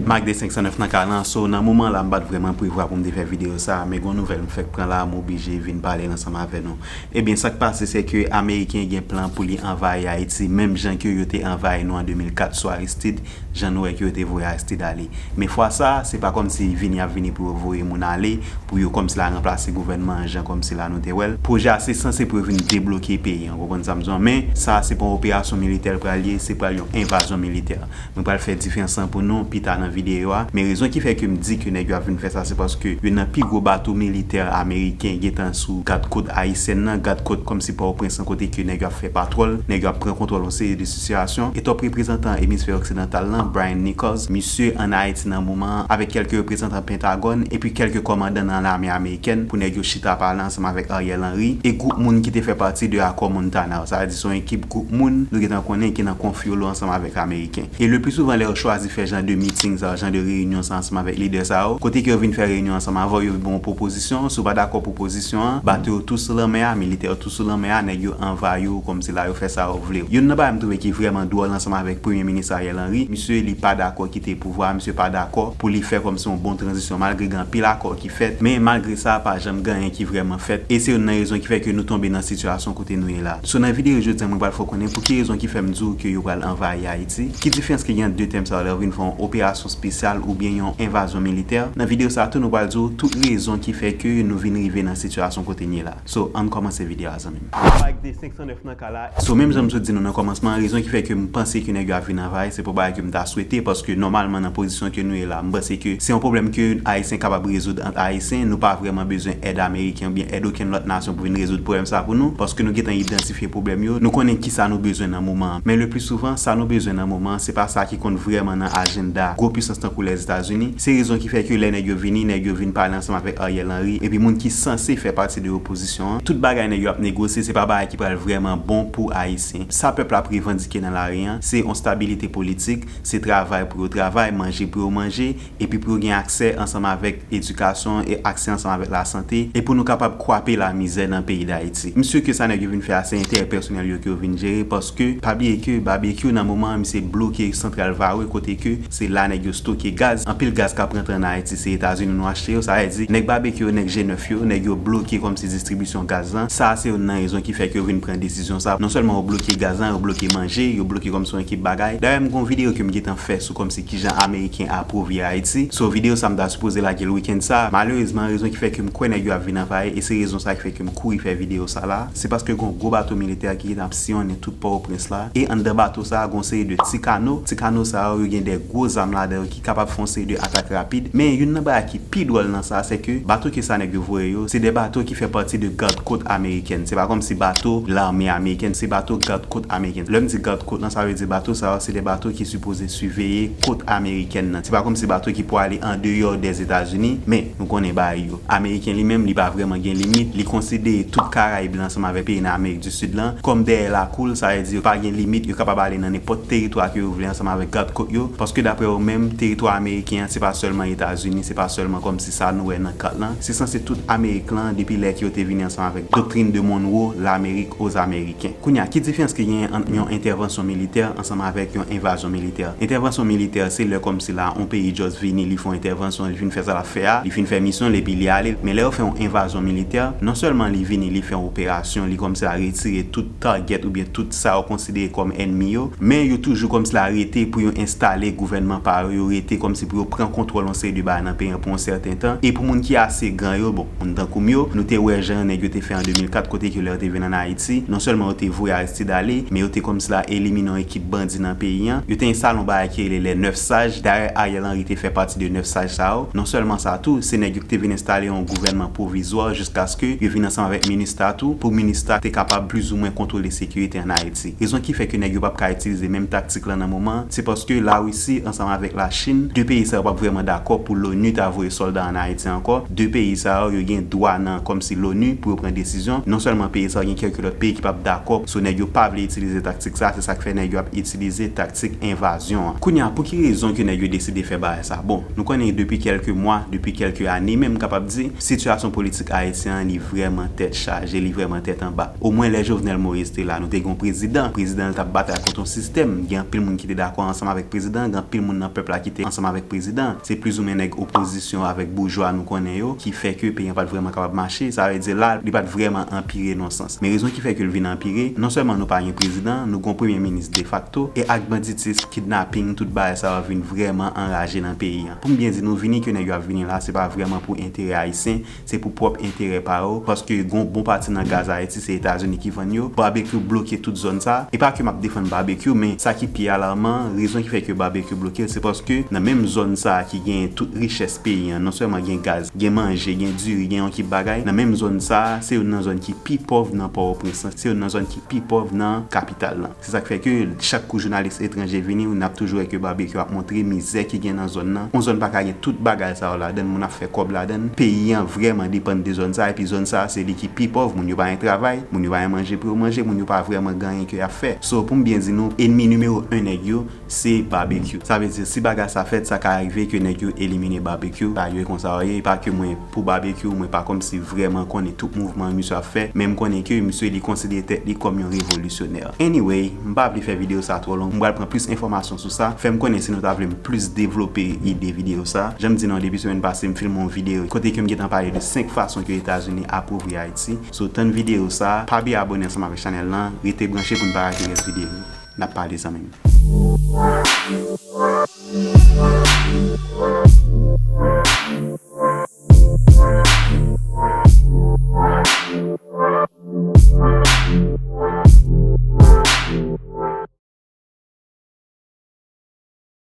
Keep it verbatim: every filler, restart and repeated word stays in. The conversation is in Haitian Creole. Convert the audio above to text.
Mac de senk san nèf nan kay lan, so nan moman la m pa t vrèman prevwa pou m te fè videyo sa, men gon nouvèl m fèk pran la, m oblije vin pale l ansanm avè nou. Ebyen, sa k pase, se ke Ameriken gen plan pou li anvayi Ayiti, menm jan ke yo te anvayi nou an de mil kat sou Aristide, jan nou wè ke yo te voye Aristide ale. Men fwa sa, se pa kòmsi vini y ap vini pou yo voye moun ale, pou yo kòmsi la ranplase gouvènman an jan kòmsi la nou te wè l. Pwojè a se sanse pou yo vin debloke peyi an, w konprann sa m di w an? Men, sa a se pa yon operasyon militè l pral ye, se pral yon envazyon militè. Mwen pral fè diferans lan pou nou pita nan videyo a, men rezon ki fè ke m di ke nèg yo ap vin fè sa, se paske youn nan pi gwo bato militè ameriken gentan sou gad kot ayisyèn nan, gad kot kòmsi Pòtoprens lan, kote ke nèg yo ap fè patwòl, nèg yo ap pran kontwòl yon seri de sitiyasyon. E top reprezantan emisfè oksidantal lan, Brian Nichols, misye ann Ayiti nan moman an, avèk kèlke reprezantan Pentagòn, epi kèlke kòmandan nan lame amerikèn, pou nèg yo chita pale ansanm avèk Ariel Henry, e gwoup moun ki te fè pati de akò Montana yo. Sa vle di se yon ekip gwoup moun nou gentan konnen ki nan konfyolo ansanm avèk Ameriken. E le pli souvan, lè yo chwazi fè jan de miting sa yo, jan de reyinyon sa ansanm avèk lidè sa yo, kote ke yo vin fè reyinyon ansanm avè w, yo ba w pwopozisyon, si w pa dakò pwopozisyon an, bato yo tou sou lanmè a, militè yo tou sou lanmè a, nèg yo anvayi w, kòmsi la yo fè sa yo vle. Youn nan bagay m twouve ki vrèman dwòl ansanm avèk Premye Minis Ariel Henry, misye li pa dakò kite pouvwa a, misye pa dakò pou li fè kòmsi yon bon tranzisyon, malgre gen anpil akò ki fèt, men malgre sa, pa janm gen anyen ki vrèman fèt, e se youn nan rezon ki fè ke nou tonbe nan sitiyasyon kote nou ye la. So, nan videyo jodi a, mwen pral fè w konnen pou ki rezon ki fè m di w ke yo pral anvayi Ayiti, ki diferans ki gen ant de tèm sa yo lè yo vin fè yon operasyon espesyal oubyen yon envazyon militè. Nan videyo sa a tou, nou pral di w tout rezon ki fè ke nou vin rive nan sitiyasyon kote n ye la. So, ann kòmanse videyo a, zanmi m. Mac de senk san nèf nan kay la. So, menm jan m sot di nou nan kòmansman an, rezon ki fè ke m panse ke nèg yo ap vin anvayi, se pa yon bagay ke m ta swete, paske nòmalman nan pozisyon ke nou ye la, m panse ke se yon pwoblèm ke Ayisyen kapab rezoud ant Ayisyen, nou pa vrèman bezwen èd Ameriken oubyen èd okenn lòt nasyon pou vin rezoud pwoblèm sa pou nou, paske nou gentan idantifye pwoblèm yo, nou konnen kisa nou bezwen nan moman an. Men le pli souvan, sa nou bezwen nan moman an, se pa sa ki konn vrèman nan ajanda gwo pisans tankou Lèzetazini. Se rezon ki fè ke lè nèg yo vini, nèg yo vin pale ansanm avèk Ariel Henry, epi moun ki sanse fè pati de opozisyon an, tout bagay nèg yo ap negosye, se pa bagay ki pral vrèman bon pou Ayisyen. Sa pèp la ap revandike nan lari an, se yon stabilite politik, se travay pou yo travay, manje pou yo manje, epi pou yo gen aksè ansanm avèk edikasyon e aksè ansanm avèk lasante, e pou nou kapab kwape lamizè nan peyi Dayiti. M si ke sa nèg yo vin fè a, se enterè pèsonèl yo ke yo vin jere, paske pa bliye ke Babekyou nan moman an, misye bloke Santral Vare, kote ke se la nèg yo stoke gaz. Anpil gaz k ap rantre ann Ayiti, se Etazini nou achte yo. Sa vle di, nèg Babekyou yo, nèg G nèf yo, nèg yo bloke kòmsi distribisyon gaz lan. Sa a se youn nan rezon ki fè ke yo vin pran desizyon sa. Non sèlman yo bloke gaz lan, yo bloke manje, yo bloke kòmsi yon ekip bagay. Dayè, m gon videyo ke m gentan fè sou kòmsi kijan Ameriken apwovye Ayiti. So, videyo sa m ta sipoze lage l wikenn sa. Malerezman, rezon ki fè ke m kwè nèg yo ap vin anvayi, e se rezon sa ki fè ke m kouri fè videyo sa la, se paske gon gwo bato militè ki gentan ap siyonnen tout Pòtoprens la. E anndan bato sa a, gon seri de ti kano. Ti kano sa yo, yo gen de gwo zam ladan yo ki kapab fè yon seri de atak rapid. Men youn nan bagay ki pi dwòl nan sa, se ke bato ke sa nèg yo voye yo, se de bato ki fè pati de gad kot amerikèn. Se pa kòmsi bato lame amerikèn, se bato gad kot amerikèn. Lè m di gad kot lan, sa vle di bato sa yo, se de bato ki sipoze siveye kot amerikèn nan. Se pa kòmsi bato ki pou ale andeyò dèzetazini, men nou konnen bagay yo. Ameriken li menm, li pa vrèman gen limit, li konsidere tout Karayib lan ansanm avèk peyi nan Amerik di Sid lan kòm dèyè lakou l, sa vle di yo pa gen limit, yo kapab ale nan nenpòt teritwa ke yo vle ansanm avèk gad kot yo, paske daprè yo menm, teritwa ameriken an, se pa sèlman Etazini, se pa sèlman kòmsi sa nou wè nan kat lan, se sanse tout Amerik lan depi lè ke yo te vini ansanm avèk Doctrine de Monroe, L'Amérique aux Américains. Kounye a, ki diferans ki genyen ant yon entèvansyon militè ansanm avèk yon envazyon militè? Entèvansyon militè, se lè kòmsi la, yon peyi just vini, li fè yon entèvansyon, li fin fè sa l ap fè a, li fin fè misyon l, epi li ale. Men lè yo fè yon envazyon militè, non sèlman li vini, li fè yon operasyon, li kòmsi la retire tout target oubyen tout sa yo konsidere kòm ènmi yo, men yo toujou kòmsi la rete pou yo enstale gouvènman pa yo, yo rete kòmsi pou yo pran kontwòl yon seri de bagay nan peyi an pou yon sèten tan. E pou moun ki ase gran yo, bon, moun tankou m yo, nou te wè jan nèg yo te fè an de mil kat, kote ke lè yo te vin ann Ayiti, non sèlman yo te voye Aristide ale, men yo te kòmsi la elimine yon ekip bandi nan peyi an. Yo te enstale yon bagay ki rele les neuf sages. Dayè, Ariel Henry te fè pati de neuf sages sa yo. Non sèlman sa tou, se nèg yo ki te vin enstale yon gouvènman pwovizwa jiskaske yo vin ansanm avèk MINUSTAH tou, pou MINUSTAH te kapab plizoumwen kontwole sekirite ann Ayiti. Rezon ki fè ke nèg yo p ap ka itilize menm taktik lan nan moman an, se paske Larisi ansanm avèk Lachin, de peyi sa yo p ap vrèman dakò pou l'ONU ta voye sòlda ann Ayiti ankò. De peyi sa yo, yo gen dwa nan kòmsi l'ONU pou yo pran desizyon. Non sèlman peyi sa yo, gen kèlke lòt peyi ki p ap dakò. So, nèg yo pa vle itilize taktik sa, se sa k fè nèg yo ap itilize taktik envazyon an. Kounye a, pou ki rezon ke nèg yo deside fè bagay sa? Bon, nou konnen depi kèlke mwa, depi kèlke ane menm, m kapab di, sitiyasyon politik ayisyen an, li vrèman tèt chaje, li vrèman tèt anba. Omwen lè Jovenel Moïse te la, nou te gen yon prezidan. Prezidan an t ap batay kont yon sistèm. Gen anpil moun ki te dakò ansanm avèk prezidan an, gen anpil moun nan pèp pèp la ki te ansanm avèk prezidan. Se plizoumwen nèg opozisyon avèk boujwa nou konnen yo ki fè ke peyi an pa t vrèman kapab mache. Sa vle di la, li pa t vrèman anpire nan sans. Men rezon ki fè ke l vin anpire, non sèlman nou pa gen prezidan, nou gon premye minis defakto, e ak banditis, kidnaping, tout bagay sa yo vin vrèman anraje nan peyi an. Pou m byen di nou, vini ke nèg yo ap vini la, se pa vrèman pou enterè ayisyen, se pou pwòp enterè pa yo, paske gon bon pati nan gaz Ayiti se Etazini ki vann yo. Barbecue bloke tout zòn sa. E pa ke m ap defann Barbecue, men sa ki pi alarman, rezon ki fè ke Barbecue bloke l, se paske nan menm zòn sa ki gen tout richès peyi an, non sèlman gen gaz, gen manje, gen diri, gen yon kip bagay, nan menm zòn sa, se youn nan zòn ki pi pòv nan Pòtoprens lan, se youn nan zòn ki pi pòv nan kapital lan. Se sa k fè ke chak kou jounalis etranje vini, n ap toujou wè ke Barbecue ap montre mizè ki gen nan zòn nan. Yon zòn pa ka gen tout bagay sa yo ladan, moun ap fè kòb ladan. Peyi an vrèman depann de zòn sa, epi zòn sa, se li ki pi pòv. Moun yo pa gen travay, moun yo pa gen manje pou yo manje, moun yo pa vrèman gen anyen ke y ap fè. So, pou m byen di nou, enmi nimewo en nèg yo, se Barbecue. Sa vle di, si bagay sa fèt, sa ka rive ke nèg yo elimine Barbecue. Sa yo e konsa yo ye, e pa ke mwen pou Barbecue, mwen pa kòmsi vrèman konnen tout mouvman misye ap fè, men m konnen ke misye li konsidere tèt li kòm yon revolisyonè. Anyway, m pa vle fè videyo sa twò long, m pral pran plis enfòmasyon sou sa. Fè m konnen si nou ta vle m plis devlope ide videyo sa. Jan m di nou an debi semèn pase, m filme yon videyo kote ke m gentan pale de senk fason ke Etazini apovri Ayiti. So, tann videyo sa, pa bliye abòne ansanm avèk chanèl lan, rete branche pou n pa rate rès videyo yo. N ap pale zanmi m.